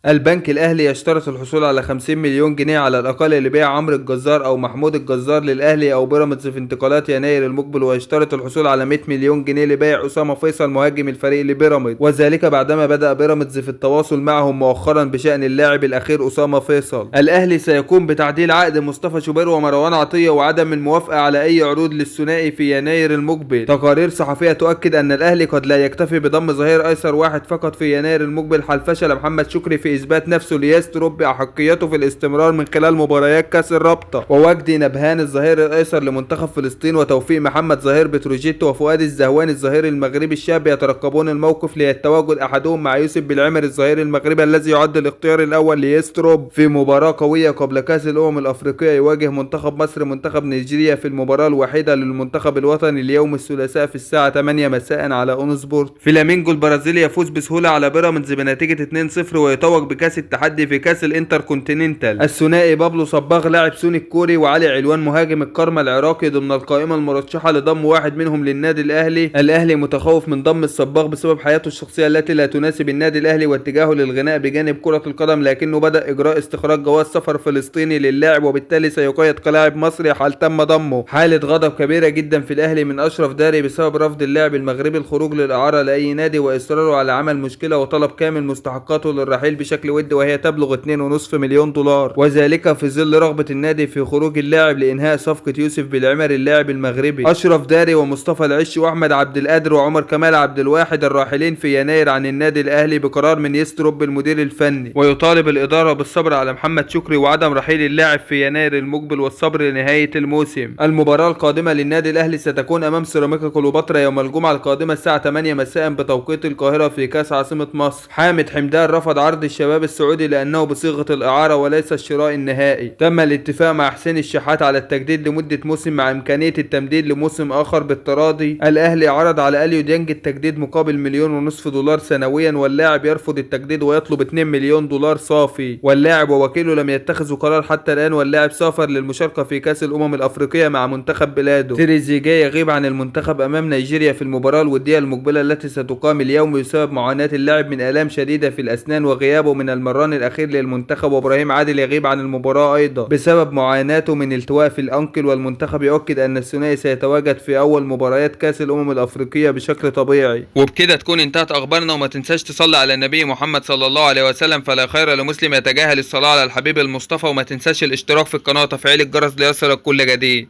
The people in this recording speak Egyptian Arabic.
البنك الأهلي يشترط الحصول على 50 مليون جنيه على الأقل لبيع عمرو الجزار أو محمود الجزار للأهلي أو بيراميدز في انتقالات يناير المقبل، ويشترط الحصول على 100 مليون جنيه لبيع أسامة فيصل مهاجم الفريق لبيراميدز، وذلك بعدما بدأ بيراميدز في التواصل معهم مؤخرا بشأن اللاعب الأخير أسامة فيصل. الأهلي سيقوم بتعديل عقد مصطفى شوبير ومروان عطية وعدم الموافقة على أي عروض للثنائي في يناير المقبل. تقارير صحفية تؤكد أن الأهلي قد لا يكتفي بضم ظهير أيسر واحد فقط في يناير المقبل حال فشل محمد شكري في إثبات نفسه ليستروب بأحقيته في الاستمرار من خلال مباريات كأس الرابطة. ووجدي نبهان الظهير الأيسر لمنتخب فلسطين وتوفيق محمد ظهير بتروجيت وفؤاد الزهواني الظهير المغربي الشاب يترقبون الموقف ليتواجد أحدهم مع يوسف بالعمر الظهير المغربي الذي يعد الاختيار الأول ليستروب في مباراة قوية قبل كأس الأمم الأفريقية. يواجه منتخب مصر منتخب نيجيريا في المباراة الوحيدة للمنتخب الوطني اليوم الثلاثاء في الساعة 8 مساء على اون سبورت. فلامينجو البرازيلي يفوز بسهولة على بيراميدز بنتيجة 2-0 ويتوج بكأس التحدي في كأس الانتر كونتيننتال. الثنائي بابلو صباغ لاعب سوني الكوري وعلي علوان مهاجم الكرمة العراقي ضمن القائمة المرشحة لضم واحد منهم للنادي الأهلي. الأهلي متخوف من ضم الصباغ بسبب حياته الشخصية التي لا تناسب النادي الأهلي واتجاهه للغناء بجانب كرة القدم، لكنه بدأ إجراء استخراج جواز سفر فلسطيني للاعب وبالتالي سيقيد كلاعب مصري حال تم ضمه. حالة غضب كبيرة جدا في الأهلي من أشرف داري بسبب رفض اللاعب المغربي الخروج للإعارة لأي نادي وإصراره على عمل مشكلة وطلب كامل مستحقاته للرحيل بشكل ودي وهي تبلغ 2.5 مليون دولار، وذلك في ظل رغبة النادي في خروج اللاعب لإنهاء صفقة يوسف بالعمر اللاعب المغربي. أشرف داري ومصطفى العش وأحمد عبد القادر وعمر كمال عبد الواحد الراحلين في يناير عن النادي الأهلي بقرار من يستروب المدير الفني، ويطالب الإدارة بالصبر على محمد شكري وعدم رحيل اللاعب في يناير المقبل والصبر لنهاية الموسم. المباراة القادمة للنادي الأهلي ستكون أمام سيراميكا كليوباترا يوم الجمعة القادمة الساعة 8 مساء بتوقيت القاهرة في كأس عاصمة مصر. حامد حمدان رفض عرض الشباب السعودي لأنه بصيغة الإعارة وليس الشراء النهائي. تم الاتفاق مع حسين الشحات على التجديد لمدة موسم مع إمكانية التمديد لموسم آخر بالتراضي. الأهلي عرض على أليو ديانج التجديد مقابل 1.5 مليون دولار سنويا، واللاعب يرفض التجديد ويطلب 2 مليون دولار صافي، واللاعب ووكيله لم يتخذوا قرار حتى الآن، واللاعب سافر للمشاركة في كأس الأمم الأفريقية مع منتخب بلاده. تريزيجيه يغيب عن المنتخب أمام نيجيريا في المباراة الودية المقبلة التي ستقام اليوم بسبب معاناة اللاعب من آلام شديدة في الأسنان وغيابه من المران الأخير للمنتخب. وإبراهيم عادل يغيب عن المباراة أيضا بسبب معاناته من التواء في الأنكل، والمنتخب يؤكد أن الثنائي سيتواجد في أول مباريات كأس الأمم الأفريقية بشكل طبيعي. وبكده تكون انتهت أخبارنا، وما تنساش تصلي على النبي محمد صلى الله عليه وسلم، فلا خير لمسلم يتجاهل الصلاة على الحبيب المصطفى. وما تنساش الاشتراك في القناة وتفعيل الجرس ليصلك كل جديد.